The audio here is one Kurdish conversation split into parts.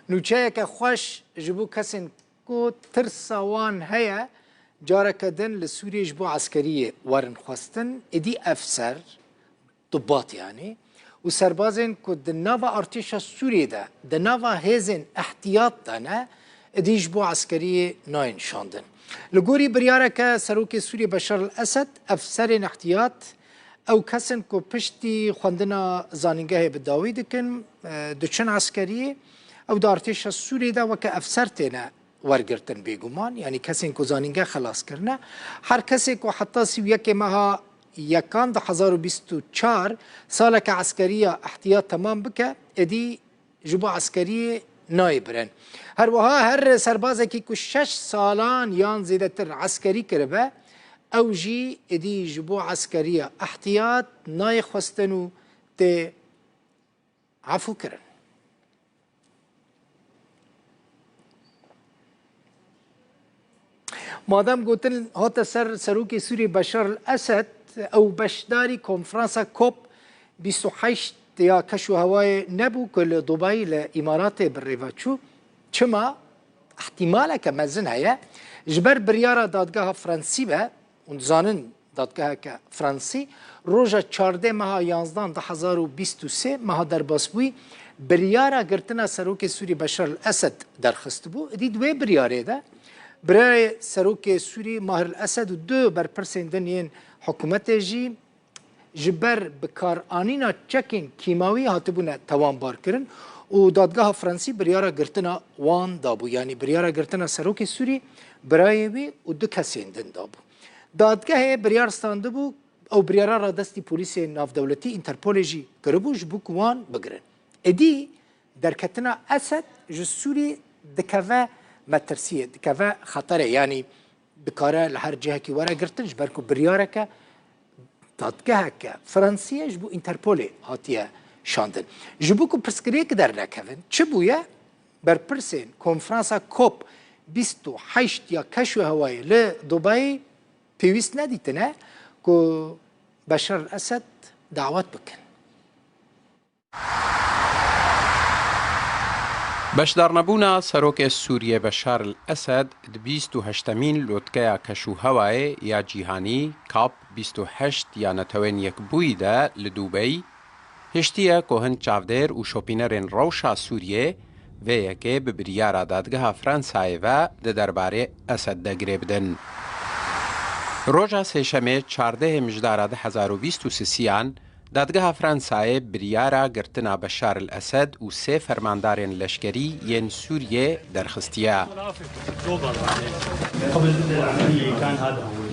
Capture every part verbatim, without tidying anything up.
Nûçeyeke xweş ji bo kesên ku tirsa wan heye, careke din li Sûriyê ji bo eskeriyê werin xwestin, êdî efser, dubat yanî, û serbazên ku di nava artêşa Sûriyê de, di nava hêzên ihtiyat de ne, êdî ji bo eskeriyê nayên şandin. Li gorî biryareke Serokê Sûriyê Beşar el-Esed, efserên ihtiyat, ew kes in ku piştî xwendina zanîngehê bi dawî dikin, e, diçin eskeriyê, ew di artêşa Sûriyê de weke efser têne wergirtin bêguman, yanî kesên ku zanînge xelas kirine. Her kesê ku heta sî û yekê meha yekan du hezar û bîst û çar saleke eskeriya ihtiyat temam bike, êdî ji bo eskeriyê nayê birin. Her wiha her serbazekî ku şeş salan yan zêdetir eskerî kiribe, ew jî êdî ji bo eskeriya ihtiyat nayê xwestin û tê efû kirin. Madem gotin hate ser Serokê Sûrî Beşar el-Esed, ew beşdarî konferansa COP bîst û heşt ya keş û hewayê nebû ku li Dubayî li Îmaratê bi rê ve çû. Çima? Îhtîmaleke mezin heye. Ji ber biryara dadgeha Fransî be, hûn dizanin dadgeheke Fransî, roja çardeh meha yanzdan du hezar û bîst û sê meha derbasbûyî, biryara girtina Serokê Sûrî Beşar el-Esed derxistibû. Êdî di wê biryarê de birayê Serokê Sûrî Mahir el-Esed û du berpirsên din yên hikûmetê jî ji ber bikaranîna çekên kîmawî hatibûne tewanbarkirin û dadgeha Fransî biryara girtina wan dabû. Yanî biryara girtina Serokê Sûrî, birayê wî û du kesên din dabû. Dadgehê biryar standibû, ew biryara radestî polîsê navdewletî Interpolê jî kiribû ji bo ku wan bigirin. Êdî derketina Esed ji Sûrî dikeve metirsiyê, dikeve xeterê. Yanî dikare li her cihekî were girtin, ji ber ku biryareke dadgeheke Fransî ye ji bo Interpolê hatiye şandin. Ji bo ku pirsgirêk dernekevin, çi bûye? Berpirsên konferansa COP bîst û heşt ya keş û hewayê li Dubayê pêwîst nedîtine ku Beşar el-Esed dawet bikin. Beşdarnebûna Serokê Sûriyê Beşar el-Esed di bîst û heştemîn lotkeya keş û hewayê ya cîhanî, COP bîst û heşt ya Netewên Yekbûyî de li Dubey, hiştiye ku hin çavdêr û şopînerên rewşa Sûriyê vê yekê bi biryara dadgeha Fransayê ve di derbarê Esed de girê bidin. Roja Sêşemê çardehê Mijdara du hezar û bîst û sisiyan, dadgeha Fransayê biryara girtina Beşar el-Esed û sê fermandarên leşkerî yên Sûriyê derxistiye.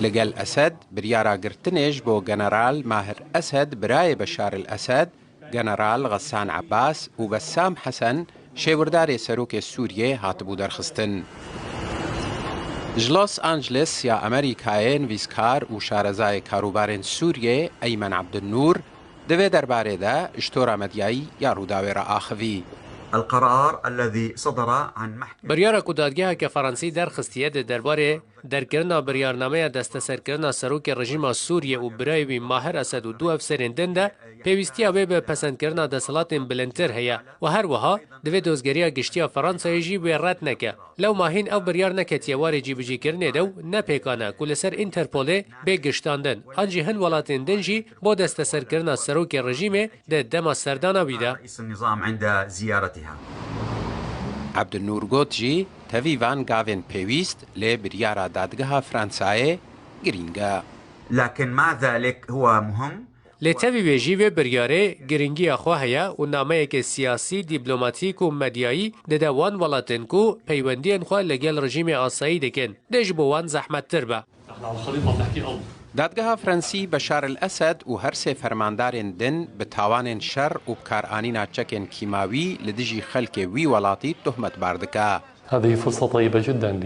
Li gel Esed, biryara girtinê ji bo General Mahir Esed, birayê Beşar el-Esed, General Ghassan Abbas û Bessam Hesen, şêwirdarê Serokê Sûriyê, hatibû derxistin. Ji Los Angeles ya Amerîkayê nivîskar û şarezayê karûbarên Sûriyê Eymen Abdulnûr di vê derbarê de ji tora medyayî ya Rûdawê re axivî. القرار الذي صدر عن محكمة Biryara ku dadgeheke Fransî derxistiye di derbarê derkirina biryarnameya desteserkirina serokê rejîma Sûriyê û birayê wî Mahir Esed û du efserên din de pêwîstiya wê bi pesendkirina desthilatên bilindtir heye û her wiha divê dozgeriya giştî ya Fransayê jî wê red neke. Lewma hîn ev biryar neketiye warê cîbicîkirinê de û ne pêkan e ku li ser Interpolê bê giştandin, an jî hin welatên din jî bo desteserkirina serokê rejîmê di dema serdana wî de. رئيس النظام عند زيارتها. Abdulnûr got jî, tevî van gavên pêwîst lê biryara dadgeha Fransayê girîng e. لكن مع ذلك هو مهم. Lê tevî wê jî vê biryarê girîngiya xwe heye û nameyeke siyasî, dîplomatîk û medyayî dide wan welatên ku peywendiyên xwe li gel rejîmê asayî dikin, dê ji bo wan zehmettir be. Dadgeha Fransî Beşar el-Esed û her sê fermandarên din bi tawanên şer û bikaranîna çekên kîmawî li dijî xelkê wî welatî tohmetbar dike. هذه فرصة طيبة جدا ل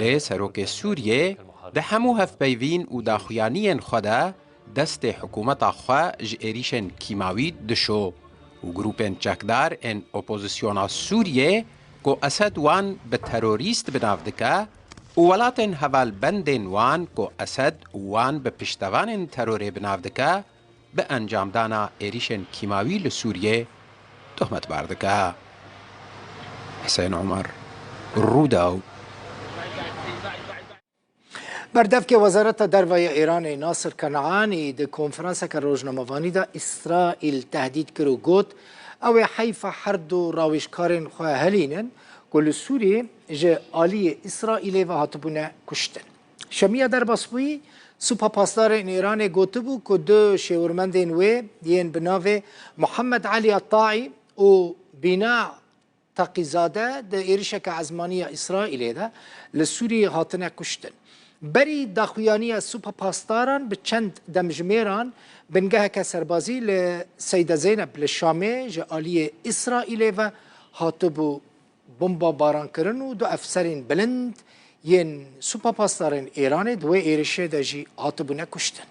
Lê serokê Sûriyê di hemû hevpeyvîn û daxuyaniyên xwe de destê hikûmeta xwe ji êrîşên kîmawî dişo û grûpên çekdar ên opozisyona Sûriyê ku Esed wan bi terorîst bi nav dike û welatên hevalbendên wan ku Esed wan bi piştevanên terorê bi nav dike, bi encamdana êrîşên kîmawî li Sûriyê tohmetbar dike. Hüseyin Omer, Rûdaw. Berdevkê Wezareta Derve ya Îranê Nasir Kenaanî di konferanseke rojnamevanî de Îsraîl tehdît kir û got, ew ê heyfa her du rawêjkarên xwe helînin ku li Sûriyê ji aliyê Îsraîlê ve hatibûne kuştin. Şemiya derbasbûyî, Supa Pasdarên Îranê gotibû ku du şêwirmendên wê yên bi navê Muhammed Elî Ataî û Bîna Teqîzade di êrişeke ezmanî ya Îsraîlê de li Sûriyê hatine kuştin. Berî daxuyaniya Supa Pasdaran bi çend demjimêran bingeheke serbazî li Seyde Zeyneb li Şamê ji aliyê Îsraîlê ve hatibû bombabarankirin û du efserên bilind yên Supa Pasdarên Êranê di wê êrişê de jî hatibûne kuştin.